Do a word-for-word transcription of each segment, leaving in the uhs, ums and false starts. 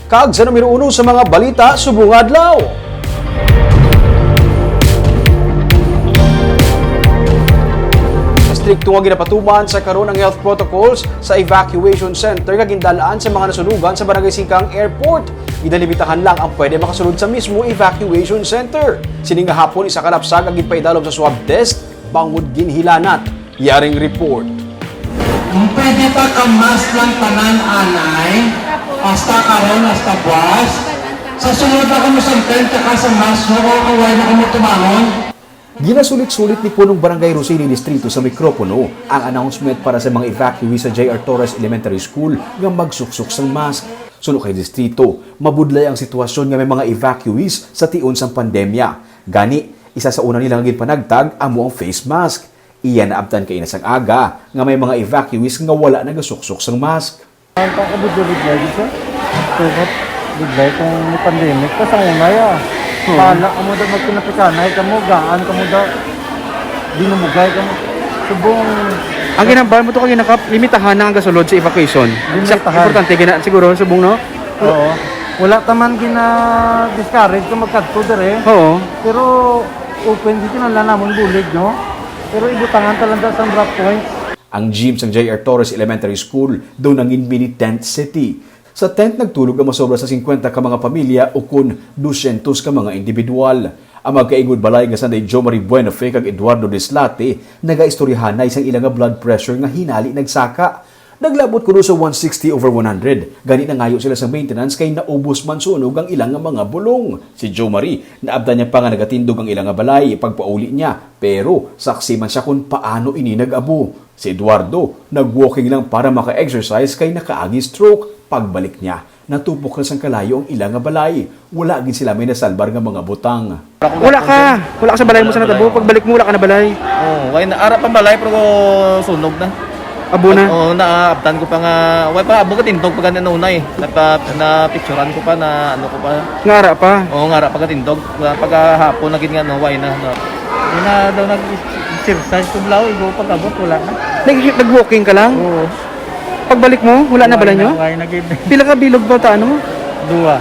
Kag sa numero uno sa mga balita subong adlaw. Estrikto nga ginapatuman sa karon ang health protocols sa evacuation center nga gindal-an sa mga nasunugan sa Barangay Singkang Airport. Ginalimitahan lang ang pwede makasulod sa mismo evacuation center. Sini nga hapon, isa ka lapsag ang ginpaidalom sa swab test bangod ginhilanat. Yaring report. Kung pwede pa ka-mask lang tanan anay, hasta karon, hasta buwas. Sa sunod na kamo sa tent, tsaka sa mask, no, o kaway na kamo tumangon. Ginasulit-sulit ni Punong Barangay Rosini Distrito sa mikropono ang announcement para sa mga evacuees sa J R Torres Elementary School nga magsuksok sang mask. Suno kay Distrito, mabudlay ang sitwasyon nga may mga evacuees sa tion sang pandemya. Gani, isa sa una nila nga ginpanagtag amo ang face mask. Iya naabtan kaina sang aga nga may mga evacuees nga wala nagasuksok sang mask. Ang pagkabudlay-budlay gid siya. Kaya budlay kung may pandemic pa sa una ya. Bahala kamo da magpinapikanay kamo, gaan kamo da. Dinumugay kamo. Subong Ang ginambal mo to kag ginakap, limitahan na ang gasulod sa evacuation. Sa Limitahan. Importante gina siguro subong, no? Oo. Wala ta man gina-discourage kung magkadto dire. Oo. Pero open gid kinahanglan namon bulig, no? Pero ibutangan ta lang da sa drop points. Ang gym sang J R Torres Elementary School daw nangin mini tent city. Sa tent nagtulog ang masobra sa singkwenta ka mga pamilya ukon dusyentos ka mga individual. Ang magkaigod balay nga sanday Jomari Buenofe kag Eduardo Dislate nagaistoryahanay sang ila nga blood pressure nga hinali nagsaka. Naglabot kuno sa one sixty over one hundred. Gani nangayo sila sa maintenance kay naubos man sunog ang ila nga mga bulong. Si Jomari, naabtan niya pa nga nagatindog ang ila nga balay pagpauli niya, pero saksi man siya kon paano ini nag-abo. Si Eduardo, nag-walking lang para maka-exercise kay nakaagi stroke. Pagbalik niya, natupok na sang kalayo ang ila nga balay. Wala gid sila may nasalbar nga mga butang. Wala ka. Wala ka sa balay mo sa natabo. Pagbalik mo, wala ka na balay. Oh, way na ara pa balay pero sunog na. Abo na. Oo, naabtan ko pa nga, way pa abo katindog pa gani na unay. Napa, na picturean ko pa na ano ko pa. Nga ara pa. Oo, nga ara pa katindog. Pagkahapon na gid nga no, way na no. Hindi na daw nag-exercise ko blaw, igo pag-abot wala na. Nag nag-walking ka lang? Oo. Pagbalik mo, wala na balay nyo? Way na gid. Pila ka bilog ba ta ano? Dua.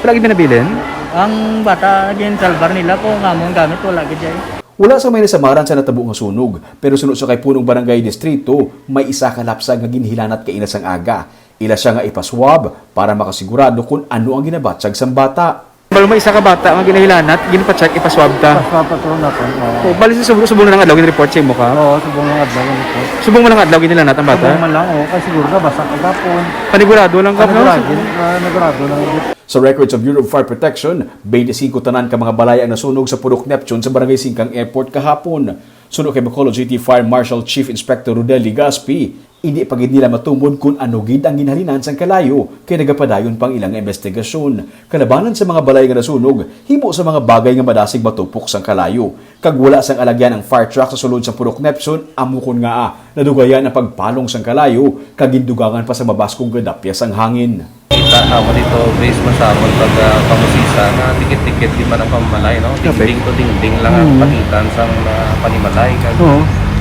Wala gid nabilin? Ang bata gin salbar nila ko nga among gamit wala gid ay. Wala sa may nasamaran sa natabo nga sunog, pero suno sa kay Punong Barangay Distrito, may isa ka lapsag nga ginhilanat kaina sang aga. Ila siya nga ipaswab para makasigurado kung ano ang ginabatyag sang bata. Balo may isa ka bata nga ginahilanat, ginpa-check ipaswab ta. Paswab pa to natin. Oo. O, bali sa subong, subong na lang adlaw gin-report sa imo ka? Oo, subong lang adlaw lang ito. Subong mo lang adlaw ginilanat ang bata? Subong man lang, oo. Kay siguro na, basa ka gapon. Panigurado lang ka, no? Panigurado, ah, nagurado lang. Sa records of Bureau of Fire Protection, twenty-five tanan ka mga balay ang nasunog sa Purok Neptune sa Barangay Singkang Airport kahapon. Suno kay Bacolod City Fire Marshal Chief Inspector Rodel Ligaspi, hindi pa gid nila matumod kung ano gid ang ginhalinan sang kalayo kay nagapadayon pa ang ilang investigasyon. Kalabanan sa mga balay nga nasunog, himo sa mga bagay nga madasig matupok sang kalayo. Kag wala sang alagyan ang fire truck sa sulod sang Purok Neptune, amo kon ngaa nadugayan ang pagpalong sang kalayo kag gindugangan pa sa mabaskog nga dapya sang hangin. Kita kamo dito, based man sa amon pag ah, pangusisa nga dikit-dikit di man ang pamamalay, no? Dingding to dingding lang ang pagitan sang ah, panimalay kag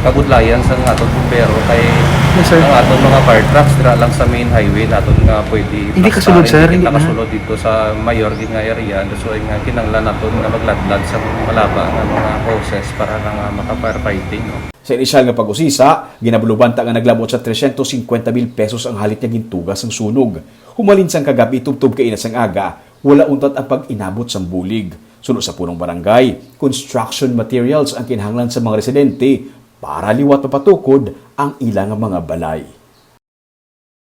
kabudlayan sang aton bumbero kay ang aton mga fire trucks dira lang sa main highway naton nga pwede Hindi kasulod, sir. Hindi na. Nakasulod dito sa mayor gid nga area, so nga kinahanglan naton nga magladlad sa malaba nga mga hoses para lang ah, maka-firefighting, no? Sa inisyal nga pag-usisa, ginabaluban ta nga naglabot sa tresyentos singkwenta mil pesos ang halit nga gintuga sang sunog. Humalin sang kagab-i tubtob kaina sang aga, wala untat ang pag-inabot sang bulig. Suno sa punong barangay, construction materials ang kinahanglan sa mga residente para liwat mapatukod ang ila nga mga balay.